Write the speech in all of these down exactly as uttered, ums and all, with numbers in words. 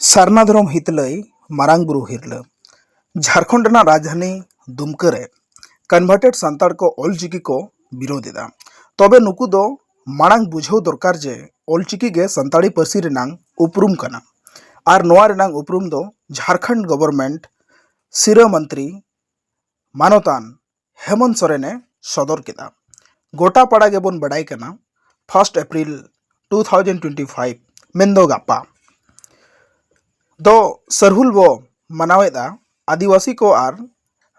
ᱥᱟᱨᱱᱟ ᱫᱷᱚᱨᱚᱢ ᱦᱤᱛᱞᱟᱹᱭ ᱢᱟᱨᱟᱝ ᱵᱩᱨᱩ ᱦᱤᱨᱞᱟᱹ᱾ ᱡᱷᱟᱲᱠᱷᱚᱸᱰ ᱨᱮᱱᱟᱜ ᱨᱟᱡᱽᱫᱷᱟᱱᱤ ᱫᱩᱢᱠᱟᱹ ᱨᱮ ᱠᱚᱱᱵᱷᱟᱨᱴᱮᱰ ᱥᱟᱱᱛᱟᱲ ᱠᱚ ᱚᱞᱪᱤᱠᱤ ᱠᱚ ᱵᱤᱨᱳᱫ ᱮᱫᱟ᱾ ᱛᱚᱵᱮ ᱱᱩᱠᱩ ᱫᱚ ᱢᱟᱲᱟᱝ ᱵᱩᱡᱷᱟᱹᱣ ᱫᱚᱨᱠᱟᱨ ᱡᱮ ᱚᱞᱪᱤᱠᱤ ᱜᱮ ᱥᱟᱱᱛᱟᱲᱤ ᱯᱟᱹᱨᱥᱤ ᱨᱮᱱᱟᱝ ᱩᱯᱨᱩᱢ ᱠᱟᱱᱟ᱾ ᱟᱨ ᱱᱚᱣᱟ ᱨᱮᱱᱟᱝ ᱩᱯᱨᱩᱢ ᱫᱚ ᱡᱷᱟᱲᱠᱷᱚᱸᱰ ᱜᱚᱵᱷᱚᱨᱱᱢᱮᱱᱴ ᱥᱤᱨᱟᱹ ᱢᱚᱱᱛᱨᱤ ᱢᱟᱱᱚᱛᱟᱱ ᱦᱮᱢᱚᱱᱛ ᱥᱚᱨᱮᱱᱮ ᱥᱚᱫᱚᱨ ᱠᱮᱫᱟ᱾ ᱜᱚᱴᱟ ᱯᱟᱲᱟ ᱜᱮᱵᱚᱱ ᱵᱟᱰᱟᱭ ᱠᱟᱱᱟ, first April two thousand twenty five, ᱢᱮᱱᱫᱚ ᱜᱟᱯᱟ ᱫᱚ ᱥᱟᱨᱦᱩᱞ ᱵᱚ ᱢᱟᱱᱟᱣᱮᱫᱟ᱾ ᱟᱹᱫᱤᱵᱟᱹᱥᱤ ᱠᱚ ᱟᱨ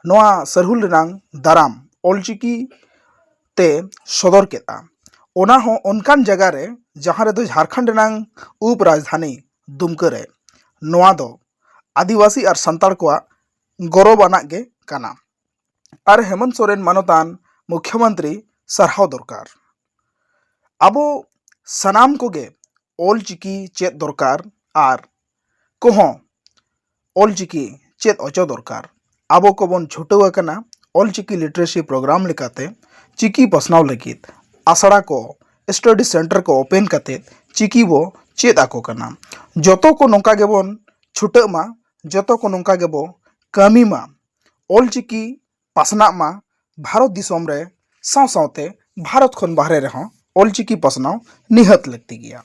ᱱᱚᱣᱟ ᱥᱟᱨᱦᱩᱞ ᱨᱮᱱᱟᱝ ᱫᱟᱨᱟᱢ ᱚᱞᱪᱤᱠᱤ ᱛᱮ ᱥᱚᱫᱚᱨ ᱠᱮᱫᱟ᱾ ᱚᱱᱟ ᱦᱚᱸ ᱚᱱᱠᱟᱱ ᱡᱟᱭᱜᱟ ᱨᱮ ᱡᱟᱦᱟᱸ ᱨᱮᱫᱚ ᱡᱷᱟᱲᱠᱷᱚᱸᱰ ᱨᱮᱱᱟᱝ ᱩᱯ ᱨᱟᱡᱽᱫᱷᱟᱱᱤ ᱫᱩᱢᱠᱟᱹ ᱨᱮ᱾ ᱱᱚᱣᱟ ᱫᱚ ᱟᱹᱫᱤᱵᱟᱹᱥᱤ ᱟᱨ ᱥᱟᱱᱛᱟᱲ ᱠᱚᱣᱟᱜ ᱜᱚᱨᱚᱵᱽ ᱟᱱᱟᱜ ᱜᱮ ᱠᱟᱱᱟ᱾ ᱟᱨ ᱦᱮᱢᱚᱱᱛ ᱥᱚᱨᱮᱱ ᱢᱟᱱᱚᱛᱟᱱ ᱢᱩᱠᱷᱭᱚᱢᱚᱱᱛᱨᱤ ᱥᱟᱨᱦᱟᱣ ᱫᱚᱨᱠᱟᱨ᱾ ᱟᱵᱚ ᱥᱟᱱᱟᱢ ᱠᱚᱜᱮ ᱚᱞᱪᱤᱠᱤ ᱪᱮᱫ ᱫᱚᱨᱠᱟᱨ ᱟᱨ ᱠᱚᱦᱚᱸ ᱚᱞᱪᱤᱠᱤ ᱪᱮᱫ ᱚᱪᱚ ᱫᱚᱨᱠᱟᱨ᱾ ᱟᱵᱚ ᱠᱚᱵᱚᱱ ᱪᱷᱩᱴᱟᱹᱣ ᱟᱠᱟᱱᱟ ᱚᱞᱪᱤᱠᱤ ᱞᱤᱴᱟᱨᱮᱥᱤ ᱯᱨᱳᱜᱨᱟᱢ ᱞᱮᱠᱟᱛᱮ ᱪᱤᱠᱤ ᱯᱟᱥᱱᱟᱣ ᱞᱟᱹᱜᱤᱫ᱾ ᱟᱥᱲᱟ ᱠᱚ, ᱥᱴᱟᱰᱤ ᱥᱮᱱᱴᱟᱨ ᱠᱚ ᱳᱯᱮᱱ ᱠᱟᱛᱮ ᱪᱤᱠᱤ ᱵᱚ ᱪᱮᱫ ᱟᱠᱚ ᱠᱟᱱᱟ᱾ ᱡᱚᱛᱚ ᱠᱚ ᱱᱚᱝᱠᱟ ᱜᱮᱵᱚᱱ ᱪᱷᱩᱴᱟᱹᱜ ᱢᱟ, ᱡᱚᱛᱚ ᱠᱚ ᱱᱚᱝᱠᱟ ᱜᱮᱵᱚ ᱠᱟᱹᱢᱤ ᱢᱟ᱾ ᱚᱞᱪᱤᱠᱤ ᱯᱟᱥᱱᱟᱜ ᱢᱟ ᱵᱷᱟᱨᱚᱛ ᱫᱤᱥᱚᱢ ᱨᱮ, ᱥᱟᱶ ᱥᱟᱶᱛᱮ ᱵᱷᱟᱨᱚᱛ ᱠᱷᱚᱱ ᱵᱟᱦᱨᱮ ᱨᱮᱦᱚᱸ ᱚᱞᱪᱤᱠᱤ ᱯᱟᱥᱱᱟᱣ ᱱᱤᱦᱟᱹᱛ ᱞᱟᱹᱠᱛᱤ ᱜᱮᱭᱟ᱾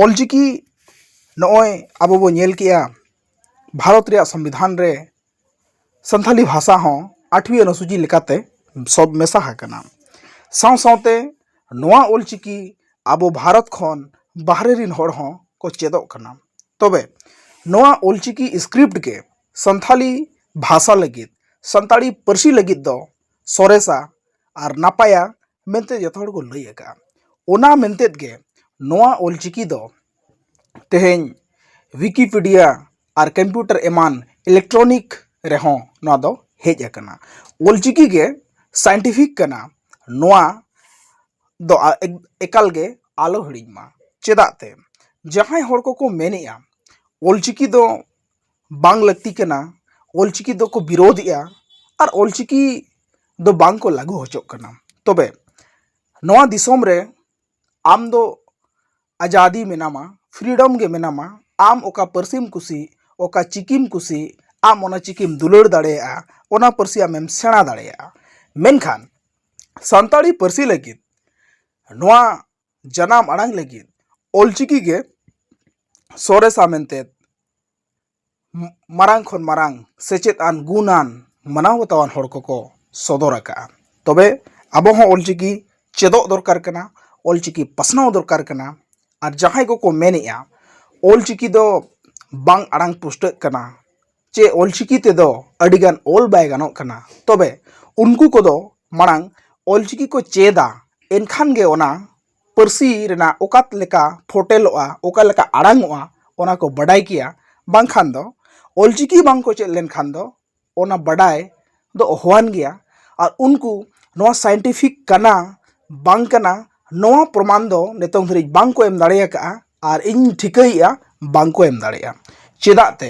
ᱚᱞᱪᱤᱠᱤ ᱱᱚᱜᱼᱚᱭ ᱟᱵᱚ ᱵᱚ ᱧᱮᱞ ᱠᱮᱜᱼᱟ, ᱵᱷᱟᱨᱚᱛ ᱨᱮᱭᱟᱜ ᱥᱚᱝᱵᱤᱫᱷᱟᱱ ᱨᱮ ᱥᱟᱱᱛᱷᱟᱞᱤ ᱵᱷᱟᱥᱟ ᱦᱚᱸ ᱟᱴᱷᱣᱤ ᱚᱱᱩᱥᱩᱪᱤ ᱞᱮᱠᱟᱛᱮ ᱥᱚᱵ ᱢᱮᱥᱟ ᱟᱠᱟᱱᱟ᱾ ᱥᱟᱶ ᱥᱟᱶᱛᱮ ᱱᱚᱣᱟ ᱚᱞᱪᱤᱠᱤ ᱟᱵᱚ ᱵᱷᱟᱨᱚᱛ ᱠᱷᱚᱱ ᱵᱟᱦᱨᱮ ᱨᱤᱱ ᱦᱚᱲ ᱦᱚᱸ ᱠᱚ ᱪᱮᱫᱚᱜ ᱠᱟᱱᱟ᱾ ᱛᱚᱵᱮ ᱱᱚᱣᱟ ᱚᱞᱪᱤᱠᱤ ᱥᱠᱨᱤᱯᱴ ᱜᱮ ᱥᱟᱱᱛᱷᱟᱞᱤ ᱵᱷᱟᱥᱟ ᱞᱟᱹᱜᱤᱫ, ᱥᱟᱱᱛᱟᱲᱤ ᱯᱟᱹᱨᱥᱤ ᱞᱟᱹᱜᱤᱫ ᱫᱚ ᱥᱚᱨᱮᱥᱟ ᱟᱨ ᱱᱟᱯᱟᱭᱟ ᱢᱮᱱᱛᱮ ᱡᱚᱛᱚ ᱦᱚᱲ ᱠᱚ ᱞᱟᱹᱭ ᱟᱠᱟᱫᱼᱟ᱾ ᱚᱱᱟ ᱢᱮᱱᱛᱮᱫ ᱜᱮ ᱱᱚᱣᱟ ᱚᱞᱪᱤᱠᱤ ᱫᱚ ᱛᱮᱦᱮᱧ ᱣᱤᱠᱤᱯᱤᱰᱤᱭᱟ ᱟᱨ ᱠᱚᱢᱯᱤᱭᱩᱴᱟᱨ ᱮᱢᱟᱱ ᱤᱞᱮᱠᱴᱨᱚᱱᱤᱠ ᱨᱮᱦᱚᱸ ᱱᱚᱣᱟ ᱫᱚ ᱦᱮᱡ ᱟᱠᱟᱱᱟ᱾ ᱚᱞᱪᱤᱠᱤ ᱜᱮ ᱥᱟᱭᱮᱱᱴᱤᱯᱷᱤᱠ ᱠᱟᱱᱟ, ᱱᱚᱣᱟ ᱫᱚ ᱟ-, ᱮᱠ-, ᱮᱠᱟᱞ ᱜᱮ ᱟᱞᱚ ᱦᱤᱲᱤᱧ ᱢᱟ᱾ ᱪᱮᱫᱟᱜ ᱛᱮ ᱡᱟᱦᱟᱸᱭ ᱦᱚᱲ ᱠᱚᱠᱚ ᱢᱮᱱᱮᱜᱼᱟ ᱚᱞᱪᱤᱠᱤ ᱫᱚ ᱵᱟᱝ ᱞᱟᱹᱠᱛᱤ ᱠᱟᱱᱟ, ᱚᱞᱪᱤᱠᱤ ᱫᱚᱠᱚ ᱵᱤᱨᱳᱫᱷᱮᱜᱼᱟ, ᱟᱨ ᱚᱞᱪᱤᱠᱤ ᱫᱚ ᱵᱟᱝ ᱠᱚ ᱞᱟᱹᱜᱩ ᱦᱚᱪᱚᱜ ᱠᱟᱱᱟ, ᱛᱚᱵᱮ ᱱᱚᱣᱟ ᱫᱤᱥᱚᱢ ᱨᱮ ᱟᱢ ᱫᱚ ᱟᱡᱟᱫᱤ ᱢᱮᱱᱟᱢᱟ, ᱯᱷᱨᱤᱰᱚᱢ ᱜᱮ ᱢᱮᱱᱟᱢᱟ, ᱟᱢ ᱚᱠᱟ ᱯᱟᱹᱨᱥᱤᱢ ᱠᱩᱥᱤ, ᱚᱠᱟ ᱪᱤᱠᱤᱢ ᱠᱩᱥᱤ, ᱟᱢ ᱚᱱᱟ ᱪᱤᱠᱤᱢ ᱫᱩᱞᱟᱹᱲ ᱫᱟᱲᱮᱭᱟᱜᱼᱟ, ᱚᱱᱟ ᱯᱟᱹᱨᱥᱤ ᱟᱢᱮᱢ ᱥᱮᱬᱟ ᱫᱟᱲᱮᱭᱟᱜᱼᱟ᱾ ᱢᱮᱱᱠᱷᱟᱱ ᱥᱟᱱᱛᱟᱲᱤ ᱯᱟᱹᱨᱥᱤ ᱞᱟᱹᱜᱤᱫ ᱱᱚᱣᱟ ᱡᱟᱱᱟᱢ ᱟᱲᱟᱝ ᱞᱟᱹᱜᱤᱫ ᱚᱞᱪᱤᱠᱤ ᱜᱮ ᱥᱚᱨᱮᱥᱟ ᱢᱮᱱᱛᱮ ᱢᱟᱨᱟᱝ ᱠᱷᱚᱱ ᱢᱟᱨᱟᱝ ᱥᱮᱪᱮᱫ ᱟᱱ ᱜᱩᱱ ᱟᱱ ᱢᱟᱱᱟᱣ ᱵᱟᱛᱟᱣᱟᱱ ᱦᱚᱲ ᱠᱚᱠᱚ ᱥᱚᱫᱚᱨ ᱟᱠᱟᱫᱼᱟ᱾ ᱛᱚᱵᱮ ᱟᱵᱚ ᱦᱚᱸ ᱚᱞᱪᱤᱠᱤ ᱪᱮᱫᱚᱜ ᱫᱚᱨᱠᱟᱨ ᱠᱟᱱᱟ, ᱚᱞᱪᱤᱠᱤ ᱯᱟᱥᱱᱟᱣ ᱫᱚᱨᱠᱟᱨ ᱠᱟᱱᱟ᱾ ᱟᱨ ᱡᱟᱦᱟᱸᱭ ᱠᱚᱠᱚ ᱢᱮᱱᱮᱫᱼᱟ ᱚᱞᱪᱤᱠᱤ ᱫᱚ ᱵᱟᱝ ᱟᱲᱟᱝ ᱯᱩᱥᱴᱟᱹᱜ ᱠᱟᱱᱟ, ᱪᱮ ᱚᱞᱪᱤᱠᱤ ᱛᱮᱫᱚ ᱟᱹᱰᱤᱜᱟᱱ ᱚᱞ ᱵᱟᱭ ᱜᱟᱱᱚᱜ ᱠᱟᱱᱟ, ᱛᱚᱵᱮ ᱩᱱᱠᱩ ᱠᱚᱫᱚ ᱢᱟᱲᱟᱝ ᱚᱞᱪᱤᱠᱤ ᱠᱚ ᱪᱮᱫᱟ, ᱮᱱᱠᱷᱟᱱ ᱜᱮ ᱚᱱᱟ ᱯᱟᱹᱨᱥᱤ ᱨᱮᱱᱟᱜ ᱚᱠᱟ ᱞᱮᱠᱟ ᱯᱷᱚᱴᱮᱞᱚᱜᱼᱟ, ᱚᱠᱟ ᱞᱮᱠᱟ ᱟᱲᱟᱝᱚᱜᱼᱟ, ᱚᱱᱟ ᱠᱚ ᱵᱟᱰᱟᱭ ᱠᱮᱭᱟ᱾ ᱵᱟᱝᱠᱷᱟᱱ ᱫᱚ ᱚᱞᱪᱤᱠᱤ ᱵᱟᱝ ᱠᱚ ᱪᱮᱫ ᱞᱮᱱᱠᱷᱟᱱ ᱫᱚ ᱚᱱᱟ ᱵᱟᱰᱟᱭ ᱫᱚ ᱚᱦᱚᱣᱟᱱ ᱜᱮᱭᱟ᱾ ᱟᱨ ᱩᱱᱠᱩ ᱱᱚᱣᱟ ᱥᱟᱭᱮᱱᱴᱤᱯᱷᱤᱠ ᱠᱟᱱᱟ ᱵᱟᱝ ᱠᱟᱱᱟ, ᱱᱚᱣᱟ ᱯᱨᱚᱢᱟᱱ ᱫᱚ ᱱᱤᱛᱚᱝ ᱫᱷᱟᱹᱨᱤᱡ ᱵᱟᱝ ᱠᱚ ᱮᱢ ᱫᱟᱲᱮ ᱟᱠᱟᱫᱼᱟ᱾ ᱟᱨ ᱤᱧ ᱴᱷᱤᱠᱟᱹᱭᱮᱫᱼᱟ ᱵᱟᱝ ᱠᱚ ᱮᱢ ᱫᱟᱲᱮᱭᱟᱜᱼᱟ᱾ ᱪᱮᱫᱟᱜ ᱛᱮ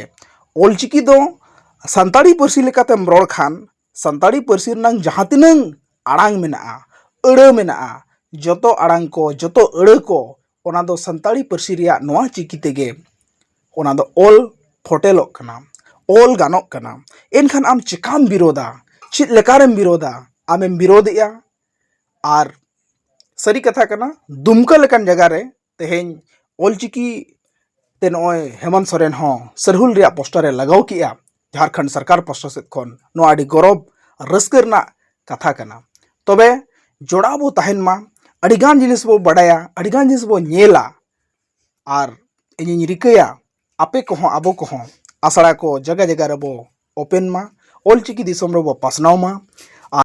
ᱚᱞᱪᱤᱠᱤ ᱫᱚ ᱥᱟᱱᱛᱟᱲᱤ ᱯᱟᱹᱨᱥᱤ ᱞᱮᱠᱟᱛᱮᱢ ᱨᱚᱲ ᱠᱷᱟᱱ ᱥᱟᱱᱛᱟᱲᱤ ᱯᱟᱹᱨᱥᱤ ᱨᱮᱱᱟᱝ ᱡᱟᱦᱟᱸ ᱛᱤᱱᱟᱹᱝ ᱟᱲᱟᱝ ᱢᱮᱱᱟᱜᱼᱟ, ᱟᱹᱲᱟᱹ ᱢᱮᱱᱟᱜᱼᱟ, ᱡᱚᱛᱚ ᱟᱲᱟᱝ ᱠᱚ, ᱡᱚᱛᱚ ᱟᱹᱲᱟᱹ ᱠᱚ, ᱚᱱᱟ ᱫᱚ ᱥᱟᱱᱛᱟᱲᱤ ᱯᱟᱹᱨᱥᱤ ᱨᱮᱭᱟᱜ ᱱᱚᱣᱟ ᱪᱤᱠᱤ ᱛᱮᱜᱮ ᱚᱱᱟ ᱫᱚ ᱚᱞ ᱯᱷᱚᱴᱮᱞᱚᱜ ᱠᱟᱱᱟ, ᱚᱞ ᱜᱟᱱᱚᱜ ᱠᱟᱱᱟ᱾ ᱮᱱᱠᱷᱟᱱ ᱟᱢ ᱪᱮᱠᱟᱢ ᱵᱤᱨᱳᱫᱟ? ᱪᱮᱫ ᱞᱮᱠᱟᱨᱮᱢ ᱵᱤᱨᱳᱫᱟ? ᱟᱢᱮᱢ ᱵᱤᱨᱳᱫᱮᱜᱼᱟ᱾ ᱟᱨ ᱥᱟᱹᱨᱤ ᱠᱟᱛᱷᱟ ᱠᱟᱱᱟ, ᱫᱩᱢᱠᱟ ᱞᱮᱠᱟᱱ ᱡᱟᱭᱜᱟ ᱨᱮ ᱛᱮᱦᱮᱧ ᱚᱞᱪᱤᱠᱤ ᱛᱮ ᱱᱚᱜᱼᱚᱭ ᱦᱮᱢᱚᱱᱛ ᱥᱚᱨᱮᱱ ᱦᱚᱸ ᱥᱟᱹᱨᱦᱩᱞ ᱨᱮᱭᱟᱜ ᱯᱳᱥᱴᱟᱨ ᱮ ᱞᱟᱜᱟᱣ ᱠᱮᱜᱼᱟ ᱡᱷᱟᱲᱠᱷᱚᱸᱰ ᱥᱚᱨᱠᱟᱨ ᱯᱟᱥᱴᱟ ᱥᱮᱫ ᱠᱷᱚᱱ᱾ ᱱᱚᱣᱟ ᱟᱹᱰᱤ ᱜᱚᱨᱚᱵᱽ ᱨᱟᱹᱥᱠᱟᱹ ᱨᱮᱱᱟᱜ ᱠᱟᱛᱷᱟ ᱠᱟᱱᱟ᱾ ᱛᱚᱵᱮ ᱡᱚᱲᱟᱣ ᱵᱚ ᱛᱟᱦᱮᱱ ᱢᱟ, ᱟᱹᱰᱤᱜᱟᱱ ᱡᱤᱱᱤᱥ ᱵᱚ ᱵᱟᱰᱟᱭᱟ, ᱟᱹᱰᱤᱜᱟᱱ ᱡᱤᱱᱤᱥ ᱵᱚ ᱧᱮᱞᱟ᱾ ᱟᱨ ᱤᱧᱤᱧ ᱨᱤᱠᱟᱹᱭᱟ ᱟᱯᱮ ᱠᱚᱦᱚᱸ ᱟᱵᱚ ᱠᱚᱦᱚᱸ ᱟᱥᱲᱟ ᱠᱚ ᱡᱟᱭᱜᱟ ᱡᱟᱭᱜᱟ ᱨᱮᱵᱚ ᱳᱯᱮᱱ ᱢᱟ, ᱚᱞᱪᱤᱠᱤ ᱫᱤᱥᱚᱢ ᱨᱮᱵᱚ ᱯᱟᱥᱱᱟᱣ ᱢᱟ᱾